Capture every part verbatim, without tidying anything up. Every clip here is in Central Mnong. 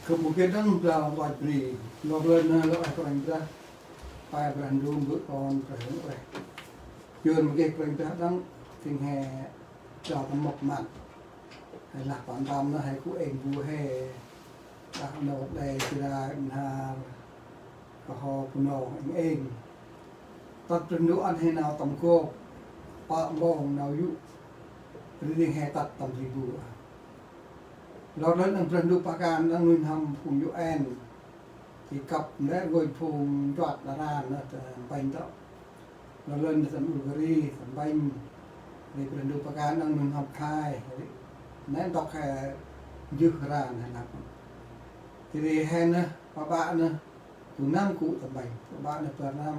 Gâp mâu geh đăng blao nkoch bri, lor lơn nơh lŏ ueh Kôranh Brah, pe Brah Ndu Mbơ̆ Kon Brah Huêng Ueh. Jêh mâu geh Kôranh Brah đăng, tĭng he blao tâm mâp măt. He lah păng tâm nơh he gŭ êng bu he, đah nô đe Jrai, Bahnar, Kơho, Bunong, êng êng. Tât Brah Ndu ăn he nau tâm gop, pă mông nau yô̆, ri ring he tât tâm bri bu. Lor lơn đăng Brah Ndu pah kan đăng nuih n'hâm phung U N, i kăp nđe rngôch phung nchuăt đah ran nơh ta mpanh tŏ. Lor lơn tâm Bulgari, tâm mpanh, ri Brah Ndu pah kan đăng nuih n'hâm Thai, ri nđe ntŭk he jưh ran he năp. Jêh ri he nơh, pă ƀă nơh, du năm gŭ tâm mpanh, pă ƀă nơh bar năm.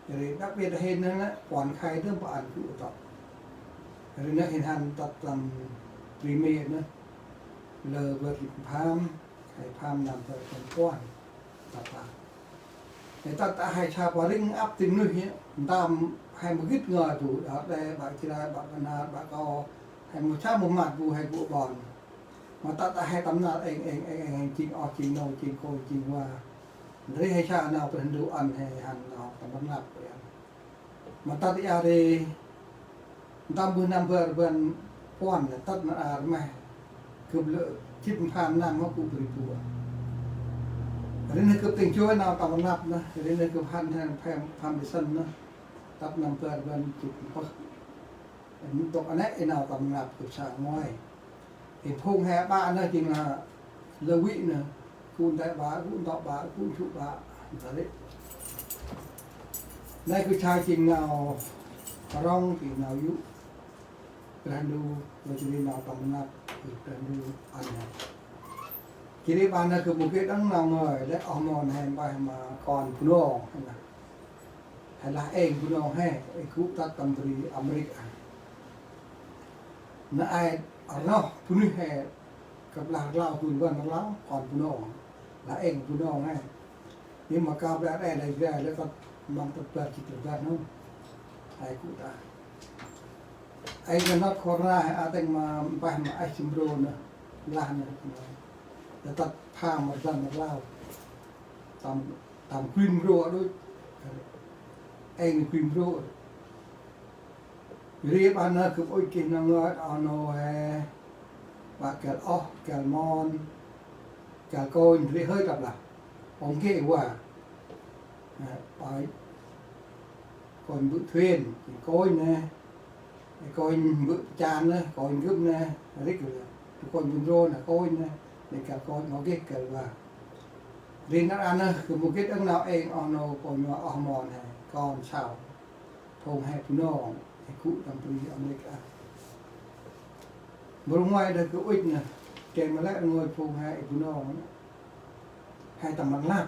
Ri đặc biệt he nơh nă, puăn khay dơm pă ăn gŭ tŏ. Ri nơh hên hăn tât tâm bri Mi nơh, lơ vơt lik pham, khay pham năm tơ tâm puăn, tât ta. He tât ta he sa pă ring ăp tĭng nuyh, ntơm he mâu gĭt ngơi bu, đah đe, ƀă Jrai, ƀă Bahnar, ƀă Kơho, he mâu sa mâu măt bu he gŭ ƀon. Ma tât ta he tâm nar êng êng êng êng, jêng oh jêng nô, jêng kônh jêng wa. Ndri he sa nau Brah Ndu ăn he hăn nau tâm rnglăp he. Ma tât ta ri ntơm bơh năm bar rbăn puăn, tât nar a rmeh. Gâp lơ jêt pham năm ma gŭ bri bu. Ri nơh gâp tĭng joi nau tâm rnglăp nơh, ri nơh gâp hăn he pham, pham ri sĭn nơh. Tât năm bar rbăn jêt pơh. Ntŭk anei i nau tâm rnglăp gâp sa ngơi. I phung he ƀă nơh jêng lah Lêwi nơh, gŭ nte ƀă, gŭ ntŭk ƀă, gŭ jŭ ƀă, nta ri. Nây gâp sa jêng nau rŏng, jêng nau yô̆. Brah Ndu, lơ jêh ri nau tâm rnglăp, Brah Ndu ăn nơh. Jêh ri ƀă nơh gâp mâu geh đăng nau ngơi, lĕ oh mon he mpeh ma kon Bunong, he nơh. He lah êng Bunong he, ê gŭ tât tâm bri Amêrik a. Nơh ai rnoh bunuyh he, kăp lah rlau, dŭn rbăn rlau, kon Bunong. Lah êng Bunong he. Yơn ma kơp lĕ rê lĕ jrai lĕ tât măng tât bar jêt rbăn nơh. He gŭ ta. Êng nơh nơt Corona he a tĭng ma mpeh ma êh jêng bro nơh. Lah nơh. Lĕ tât pham rbăn rlau. Tâm, tâm kuin bro a đôč. Êng kuin bro. Ri ƀă nơh gâp ŭch geh nơh ngơi oh nô he. Ƀă găl oh, găl mon, găl kônh, ri hơi tâp lah. Ong geh wa. Nă, ƀă kônh Mbơ̆ Thuyên, kônh nơh. Kônh Mbơ̆ Pchan nơh, kônh Gâp nơh, ri gâp. Kônh Bun Rô nơh, kônh nơh. Nê găl kônh, ong geh găl wa. Ri năr a nơh, gâp mâu geh đăng nau êng oh nô, kônh wa oh mon he, kon sau. Phung he Bunong, he gŭ tâm bri Amêrik a. Mrô ngoai đah gâp ŭch nơh, geh ma lĕ rngôch phung he Bunong nơh. He tâm rnglăp.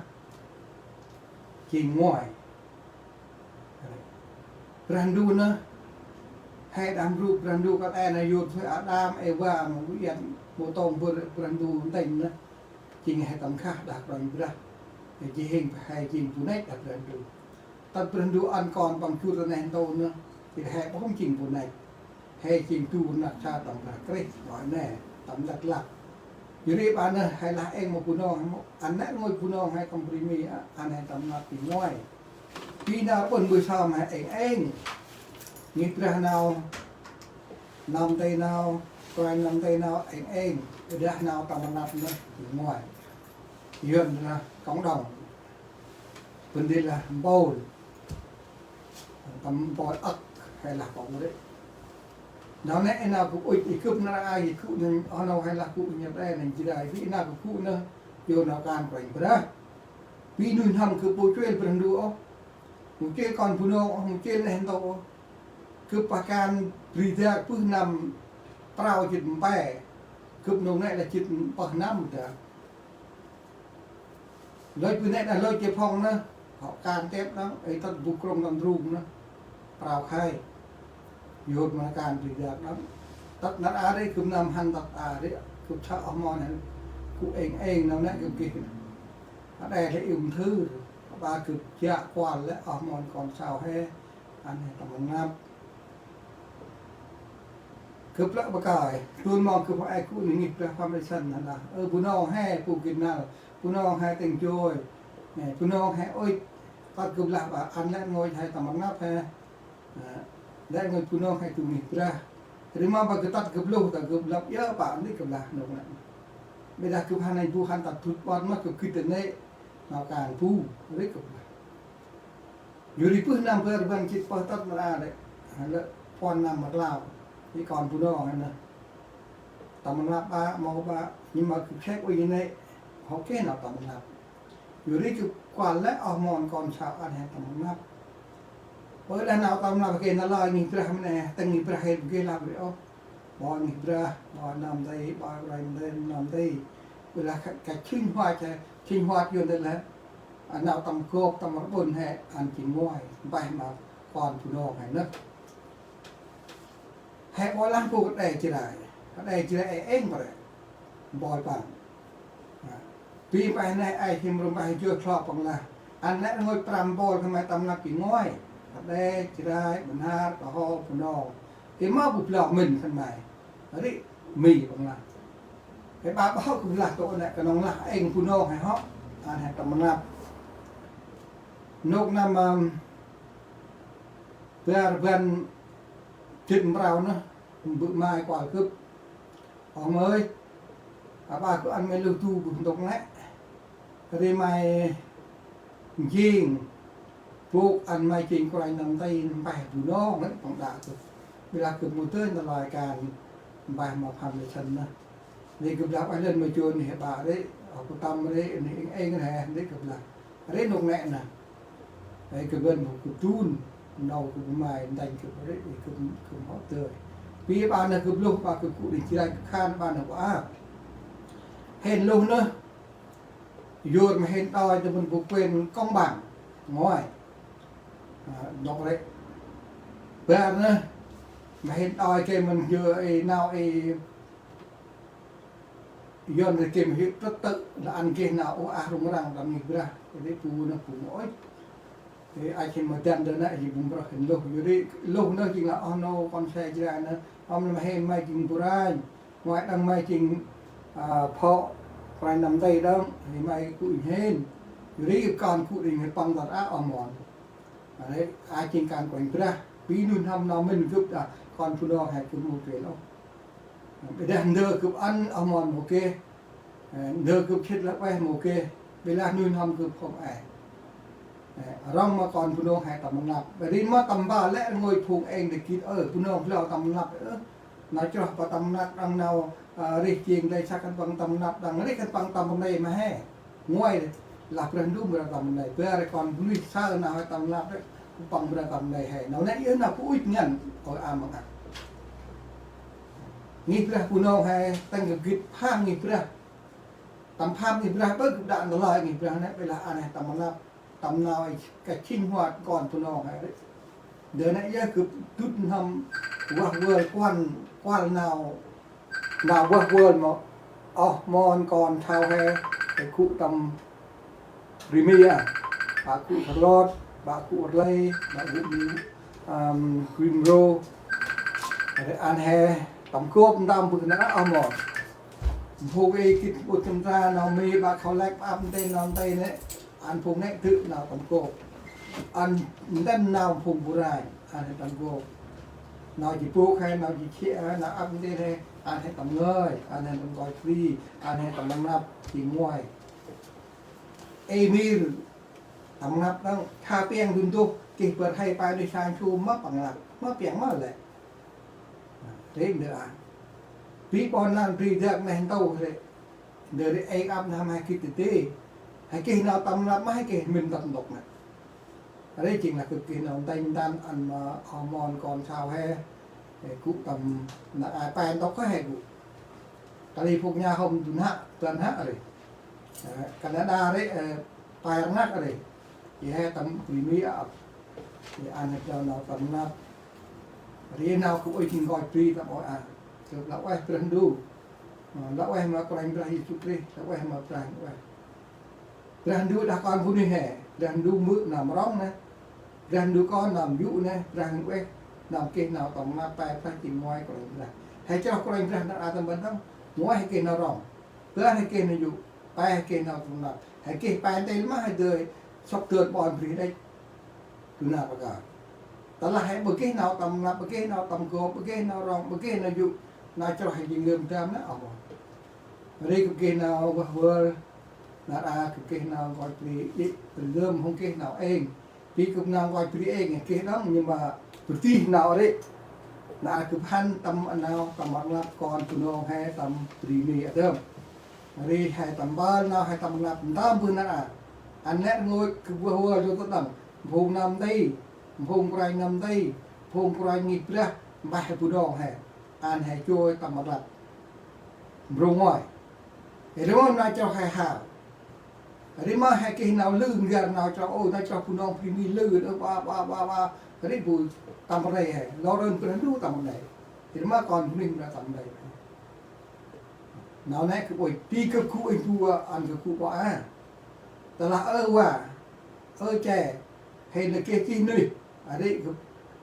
Jêng ngoai. Brah Ndu nơh. He đah mrô Brah Ndu kăl e nơh yôt thuê Ađam, Êva, ma bu iăt, mâu tông bơr Brah Ndu ntĭnh nơh. Jêng he tâm nkhah đah Kôranh Brah. He jêng, he jêng bu năch đah Brah Ndu. Tât Brah Ndu ăn Kon Păng jŭr ta neh ntu nơh, jêh ri he ƀư hŏm jêng bu năch. He jêng du rnăk sa tâm Brah Krist, ƀơi nê, tâm lăk lăk. Jêh ri ƀă nơh he lah êng ma Bunong, ăn nĕ rngôch Bunong he tâm bri Mi, ăn he tâm rnglăp jêng ngoai. Pi nau ƀon bu sơm he êng êng. Ngih brah nau, nơm tê nau, kôranh nơm tê nau êng êng. Ƀiălah nau tâm rnglăp nơh jêng ngoai. Yơn lah cộng đồng. Bơh ndơ lah mpôl. Tâm mpôl âk, he lah pŏk mrê. Nau nê, nau gâp ŭch, i gâp năr a, i gŭ nơh, oh nô he lah gŭ nhăt e nơh Jrai, ri nau gâp gŭ nơh, yơn nau kan Kôranh Brah. Pi nuih n'hâm gâp mâu chuêl Brah Ndu ôh. Mâu chuêl kon Bunong ôh, mâu chuêl neh ntu ôh. Gâp pah kan bri dak bơh năm prao jê̆t mpe. Gâp nông nê lah jê̆t pơh năm dak. Lôch bơh nê đah lôch Jêphŏng nơh, hŏ kan tep đŏng, ê tât bu krŭng tâm drung nơh, prao khay. Yôt ma kan bri dak đŏng. Tât năr a ri gâp năm hăn tât a ri, gâp sa oh mon hăn, gŭ êng êng năm nê gâp geh. Hă đe lĕ iu mthưr, hă ba gâp jă kuăl lĕ oh mon kon sau he, ăn he tâm rnglăp. Gâp lĕ bơh kơi, tun mong gâp hŏ ai gŭ nơh ngih Brah Phan Rê Săn hăn đah. Ơ Bunong he, bu gĭt năl, Bunong he tĭng joi, Bunong he ŭch, tât gâp lah bơh ăn lĕ ngôi he tâm rnglăp he. Lĕ ngôi Bunong he du ngih Brah. Ri ma bơh gâp tât gâp luh, tât gâp lăp yơ bơh ăn lĕ gâp lah nôk nĕ. Bơ dah gâp hăn nây bu hăn tât dŭt ƀon ma gâp gĭt nây, nau kan bu, ri gâp lah. Yor ri bơh năm bar rbăn jê̆t pơh tât mra lĕ, lĕ puăn năm mra klao. Ri kon Bunong he nơh. Tâm rnglăp bơh, mâu bơh, nhưng mà gâp check ŭch nây, hŏ geh nau tâm rnglăp. Yor ri gâp kuăl lĕ oh mon kon sau ăn he tâm rnglăp. Ƀơ lĕ nau tâm rnglăp geh nau lơi ngih Brah mra nây, tĭng ngih Brah he geh lăp ri ôh. Ƀon ngih Brah, ƀon năm dây, ƀon rai mdê, năm dây. Ƀơ lah ka, ka sinh hoạt he, sinh hoạt Yuăn dê lah. A, nau tâm gop, tâm rƀŭn he, ăn jêng nguai, mpeh ma kon Bunong he nơh. He ƀoi lah bu kơt đe Jrai, kơt đe Jrai ê êng pre, mpôl păng. A, bi mpeh neh ai him rŭm mpeh joi klô păng lah. Ăn lĕ rngôch prăm mpôl khân may tâm rnglăp jêng nguai. Kơt đe Jrai, Bahnar, Kơho, Bunong. Ê ma bu blau mĭn khân may. Ri mi păng lah. Ê ba bơh gâp lah tôk nĕ knŏng lah êng Bunong he hŏ. Ăn he tâm rnglăp. Nôk năm, ơ, bar rbăn jê̆t mprao nơh, mbơ̆ may kuăl gâp. Ơ may, a ba gâp ăn may lôh du gâp ntŭk nĕ. Ri may njêng, bôk ăn may jêng kôranh nơm nti mpeh Bunong nĕ păng đă gâp. Bi lah gâp mâu dơi nau lơi kan mpeh ma Phan Rê Săn nơh. Nê gâp lah ueh lơn ma jô nê he ƀă rê, a, bu tâm rê, nê êng êng rê, nê gâp lah. Rê nôk nĕ nơh. Rê gâp lơn ma gâp dun, nau gâp may ndanh gâp rê, gâp, gâp hŏ dơi. Bi ƀă nơh gâp lôh, ƀă gâp gŭ đĭ Jrai gâp khan, ƀă nơh ƀă. Hên lôh nơh, yor ma hên đoi tâm ban bu quên công bằng, nguai. A, nôk rê. Bar nơh, ma hên đoi gay mân yor ê nau ê Yuăn rê gay ma hên trật tự, lah ăn geh nau ôh ah rŭng răng tâm ngih Brah. Ri bu nơh bu mâu ŭch. Ri a chim ma dăn dơ nă, ri bu mprơh hên lôh. Yor ri lôh nơh jêng lah oh nô kon se Jrai nơh. Ăm nơh ma hên may jêng bu ranh. Ngoại đăng may jêng, a, phŏ, kôranh nơm nti đăng, ri may gŭ inh hên. Yor ri kon gŭ inh hên păng tât a oh mon. A, ri a jêng kan Kôranh Brah. Bi nuih n'hâm nau mĭn gâp đah kon Bunong he gâp mâu geh ôh. Bi dah ndơ gâp ăn oh mon mâu geh. Ơ, ndơ gâp chĭt lah ueh mâu geh. Bi lah nuih n'hâm gâp hôm e. Ơ, rŏng ma kon Bunong he tâm rnglăp. Bi ri ma tâm ba lĕ rngôch phung êng dâk gĭt ơ, Bunong blau tâm rnglăp ơ. Nau chroh pa tâm rnglăp đăng nau, a, rêh jêng lĕ săk khân păng tâm rnglăp đăng rêh khân păng tâm rnglăp ma he. Nguai lah Brah Ndu mra tâm rnglăp. Bar rê kon bunuyh saơ nau he tâm rnglăp rê, păng mra tâm rnglăp he. Nau nĕ yơh nau bu ŭch ngăn, ôi a măng a. Ngih Brah Bunong he, tĭng gâp gĭt pham ngih Brah. Tâm pham ngih Brah, ƀơ gâp đă nau lơi ngih Brah nĕ, bi lah ăn he tâm rnglăp. Tâm nau ka chinh hoạt kon Bunong he. Ndơ nĕ yơh gâp dŭt n'hâm vah vơl kuăl, kuăl nau, nau vah vơl ma oh mon kon sau he, he gŭ tâm Crimea, ƀă gŭ Charlotte, ƀă gŭ Raleigh, ƀă gŭ New, ăm, Greensboro. Ri ăn he tâm gop ntơm bơh nă oh mon. Mphung ê gĭt ƀut tâm tra nau Mi ƀă khâu lek ăp ntil nau ntil nĕ. Ăn phung nĕ dŭt nau tâm gop. Ăn ntĭm nau phung bu ranh, ăn he tâm gop. Nau ji bôk he, nau ji chiă he, nau ăp ntil he, ăn he tâm ngơi, ăn he tâm ngơi bri, ăn he tâm rnglăp ji nguai. Ê mir, tâm rnglăp đăng, kha piăng dŭn dôh, geh bar he pai nui sang chu ma păng rnglăp, ma piăng ma lĕ. Rê ndơ a. Bi ƀon lan bri dak neh ntâu rê. Ndơ rê êng ăp n'hâm he gĭt tê tê. He geh nau tâm rnglăp ma he geh mĭn tât ntŭk nă. Rê jêng lah gâp geh nau ndanh ndăn ăn ma oh mon kon sau he. He gŭ tâm nă ai pai ntŭk he gŭ. California hôm dŭn hă, dŭn hă rê. Ơ, Canada rê, ơ, pai rnglăp rê. Ji he tâm bri Mi ăp. Ji ăn he blau nau tâm rnglăp. Ri nau gâp ŭch jêng ngơi bri tâm ôi a. Gâp lah ueh Brah Ndu. Ơ, lah ueh ma Kôranh Brah Yêsu Krist, lah ueh ma Brah ueh. Brah Ndu đah kon bunuyh he, Brah Ndu mbơ̆ nơm rŏng nĕ, Brah Ndu kon nơm yô̆ nĕ, Brah Ndu ueh nơm geh nau tâm rnglăp pe Brah ji nguai Kôranh Brah. He chroh Kôranh Brah nar aơ tâm ban đŏng. Ngoai he geh nau rŏng. Bar he geh nau yô̆. Pe he geh nau tâm rnglăp. He geh pe ntil ma he dơi sŏk dơn ƀon bri đĕch. Du nar pakar. Tơlah he ƀơ geh nau tâm rnglăp, ƀơ geh nau tâm gop, ƀơ geh nau rŏng, ƀơ geh nau yô̆. Nau chroh he jêng lơm dam nă oh. Ri gâp geh nau vah vơr. Nar aơ gâp geh nau nkoch bri đĭ, lơm hŏng geh nau êng. Bi gâp nau nkoch bri êng geh đŏng, nhưng mà bơh dih nau ri. Nar aơ gâp hăn tâm nau tâm rnglăp kon Bunong he tâm bri Mi a dơm. Ri he tâm mpơl nau he tâm rnglăp ntơm bơh nar aơ. Ăn lĕ rngôch gâp vah vơr yô̆ tơ đŏng. Phung nơm nti, phung kôranh nơm nti, phung kôranh ngih brah, mpeh he Bunong he. Ăn he joi tâm rnglăp. Mrô ngoai. Ri mơm nau chroh he hao. Ri mơm he geh nau lư n'gar nau chroh, ơ, nau chroh Bunong bri Mi lư, ơ, ba, ba, ba, ba. Ri bu tâm rnê he. Lor rơn bơh ndu tâm rnê. Ri mơm kon bơh ndu tâm rnê. Nau nê gâp ôi, bi gâp gŭ ênh bu ăn gâp gŭ ƀă a. Tơlah ơ wa, ơ che, he nê geh gih nuyh, a ri gâp,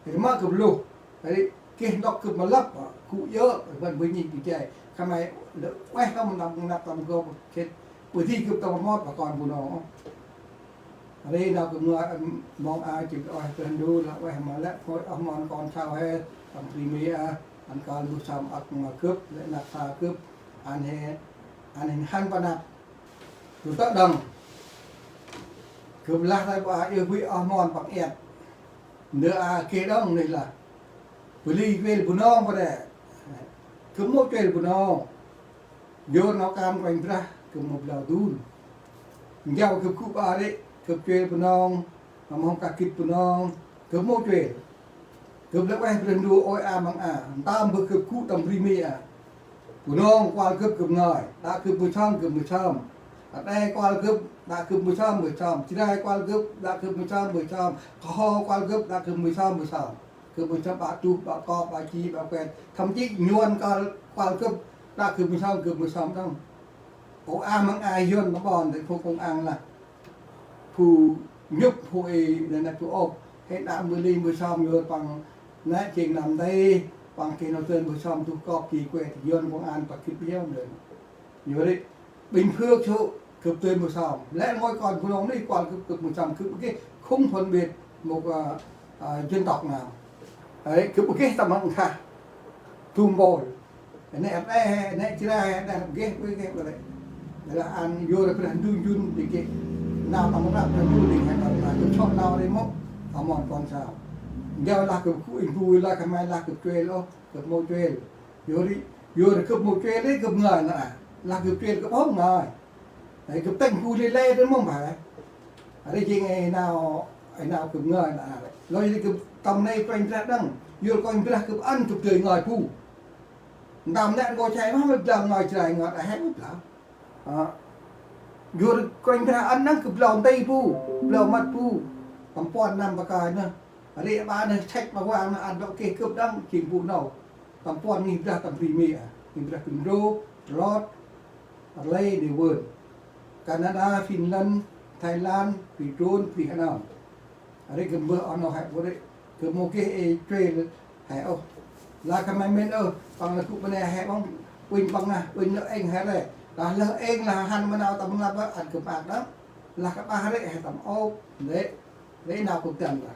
ri mơm gâp lôh, a ri geh ndŏk gâp ma lăp, gŭ yơ̆, bân bơh nhih bi che. Khân may lĕ ueh hŏm năp, năp tâm gâp, khêt, ƀơ dih gâp tâm rmot, ba kon Bunong. Ri nau gâp ngơi, mong a, jêng ueh bơh ndu, lah ueh ma lĕ, phôi oh mon kon sau he, tâm bri Mi a, ăn kơl mbuh sơm ăk ma gâp, lĕ năp sa gâp, ăn he, ăn he hăn pa năp. Gâp tơ đŏng. Gâp lah tay ƀă a, ih bri oh mon păng iăt. Ndơ a geh đŏng nê lah. Bri chuêl Bunong pa đê. Gâp mâu chuêl Bunong. Yor nau kan Kôranh Brah, gâp mâu blau dun. Njao gâp gŭ ƀă ri, gâp chuêl Bunong, mâu hŏng kah gĭt Bunong, gâp mâu chuêl. Gâp lĕ ueh bri ndu ôi a măng a, ntơm bơh gâp gŭ tâm bri Mi a. Bunong kuăl gâp gâp ngơi, đă gâp mâu sơm gâp mâu sơm. Ade kuăl gâp, đă gâp mâu sơm mâu sơm. Jrai kuăl gâp, đă gâp mâu sơm mâu sơm. Kơho kuăl gâp, đă gâp mâu sơm mâu sơm. Gâp mâu sơm ƀă tuh, ƀă kop, ƀă chi, ƀă kuet. Thậm chí Yuăn kuăl, kuăl gâp, đă gâp mâu sơm gâp mâu sơm đŏng. Ơ a măng a Yuăn ma ƀon, để phung công an lah. Phung nhŭp, phung ê, để nè phung ôp. He đă mâu li mâu sơm Yuăn păng nê jêng nơm nti, păng geh nau dơn mâu sơm tuh kop chi kuet, Yuăn công an păng gĭt biao nê. Yor ri, Bình Phước sô, gâp dơi mâu sơm. Lĕ ngôi kon Bunong nê, kuăl gâp, gâp mâu sơm, gâp geh không phân biệt một, à, à, dân tộc nào. Ê, gâp geh tâm rnglăp nkhah. Tum bol. Nê Ade, nê Jrai, nê geh, geh, geh, geh. Lah ăn yor Brah Ndu jun di geh. Nau tâm rnglăp Brah Ndu di geh, nau tâm rnglăp. Gâp sŏ nau ri mâu, tâm mon kon sau. Njao lah gâp gŭ ênh bu, lah khân may lah gâp chuêl ôh, gâp mâu chuêl. Yor ri, yor gâp mâu chuêl ri gâp ngơi nơh a. Lah gâp chuêl gâp hŏm ngơi. Ê, gâp tĭng bu lê lê dơm mông bah. A ri jêng ê nau, ê nau gâp ngơi nơh a. Lơi ri gâp tâm nê Kôranh Brah đŏng. Yor Kôranh Brah gâp ăn gâp dơi ngơi bu. Ntơm nê rngôch che mâu blau ngơi Jrai ngơi a he mâu blau. A. Yor Kôranh Brah ăn đŏng gâp blau nti bu, blau măt bu. Tâm puăn năm pakơi nơh. Ri ƀă nơh chêk ma vang nơh ăn lŏ geh gâp đŏng jêng bu nâu. Tâm puăn ngih brah tâm bri Mi a. Ngih brah Kundro, Rlot, Rlê, Nê Wơn. Canada, Finland, Thái Lan, bri Trôn, bri H'Nam. A ri gâp mbơh oh nô he bu ri. Gâp mâu geh ê chuêl he ôh. Lah khân may mĭn ôh, păng lah gŭ bơnê he ƀơ̆ng, uănh păng nah, uănh lơ êng he ri. Lah lơ êng lah hăn ma nau tâm rnglăp ri, ăn gâp ăk đŏng. Lah gâp ăk ri he tâm ôp, lĕ, lĕ nau gâp dăn lah.